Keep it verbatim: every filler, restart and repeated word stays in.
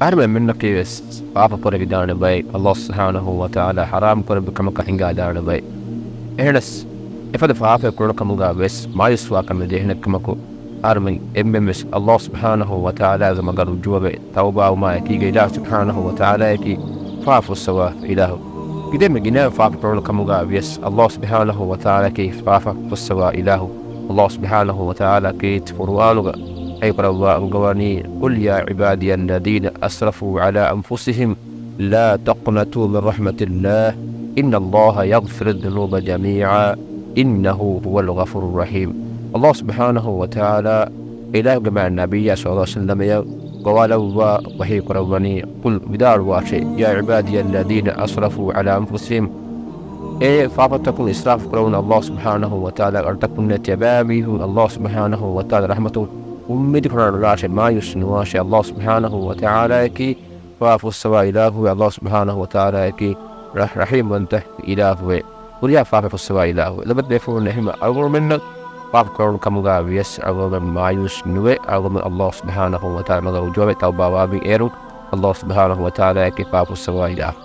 އަހަރުމެން އެންމެންނަކީ ވެސް ފާފަ ކުރެވިދާނެ ބައެއް، އަﷲ ސުބްޙާނަހޫ ވަތަޢާލާ ޙަރާމް ކުރެއްވި ކަމަކަށް ހިނގާދާނެ ބައެއް. އެހެނަސް، އެފަދަ ފާފައެއް ކުރުނު ކަމުގަ ވެސް މާޔޫސްވާ ކަމެއް ނެތް ކަމަކު، އަހަރުމެން އެންމެން ވެސް އަﷲ ސުބްޙާނަހޫ ވަތަޢާލާގެ މަގަށް ރުޖޫޢަވެ، ތައުބާވުމާ އެކީގަ އިލާހު ސުބްޙާނަހޫ ވަތަޢާލާއަކީ ފާފަ ފުއްސަވާ އިލާހު. ކިދެންމެ ގިނައިން ފާފަ ކުރުނު ކަމުގަ ވިޔަސް، އަﷲ ސުބްޙާނަހޫ ވަތަޢާލާއަކީ ފާފަ ފުއްސަވާ އިލާހު. އަﷲ ސުބްޙާނަހޫ ވަތަޢާލާ ކީރިތި ޤުރުއާނުގަ ވަޙީ ކުރައްވާ އަންގަވަނީ، قل يا عبادي الذين أسرفوا على أنفسهم لا تقنطوا من رحمة الله إن الله يغفر الذنوب جميعا إنه هو الغفور الرحيم. އަﷲ ސުބްޙާނަހޫ ވަތަޢާލާ އިލާހުގެ މާތް ނަބިއްޔާ ޞައްލަﷲު ޢަލައިހި ވަސައްލަމަށް ގޮވާލައްވާ ވަޙީ ކުރައްވަނީ، قل، ވިދާޅުވާށޭ، يا عبادي الذين أسرفوا على أنفسهم، އޭ ފާފަތަކުން އިސްރާފު ކުރެވުނު އަﷲ ސުބްޙާނަހޫ ވަތަޢާލާގެ އަޑުތަކުންނޭ، ތިޔަބައިމީހުން އަﷲ ސުބްޙާނަހޫ ވަތަޢާލާގެ ރަޙްމަތުން އުއްމީދު ކުރަން ނުލާށޭ، މާޔޫސް ނުވާށޭ. އަﷲ ސުބްޙާނަހޫ ވަތަޢާލާއަކީ ފާފަ ފުއްސަވާ އިލާހުވެ، އަﷲ ސުބްޙާނަހޫ ވަތަޢާލާއަކީ ރަ-، ރަޙީމްވަންތަ އިލާހުވެ. ހުރިހާ ފާފަ ފުއްސަވާ އިލާހުވެ. ލޮބުވެތި ބޭފުޅުން، އެހެންވެ އަޅުގަނޑުމެންނަށް ފާފަ ކުރުނު ކަމުގަ ވިޔަސް އަޅުގަނޑުމެން މާޔޫސް ނުވެ، އަޅުގަނޑުމެން އަﷲ ސުބްޙާނަހޫ ވަތަޢާލާ މަގަށް ރުޖޫޢަވެ، ތައުބާވާ މި އޭރުން އަﷲ ސުބްޙާނަހޫ ވަތަޢާލާއަކީ ފާފަ ފުއްސަވާ އިލާހު.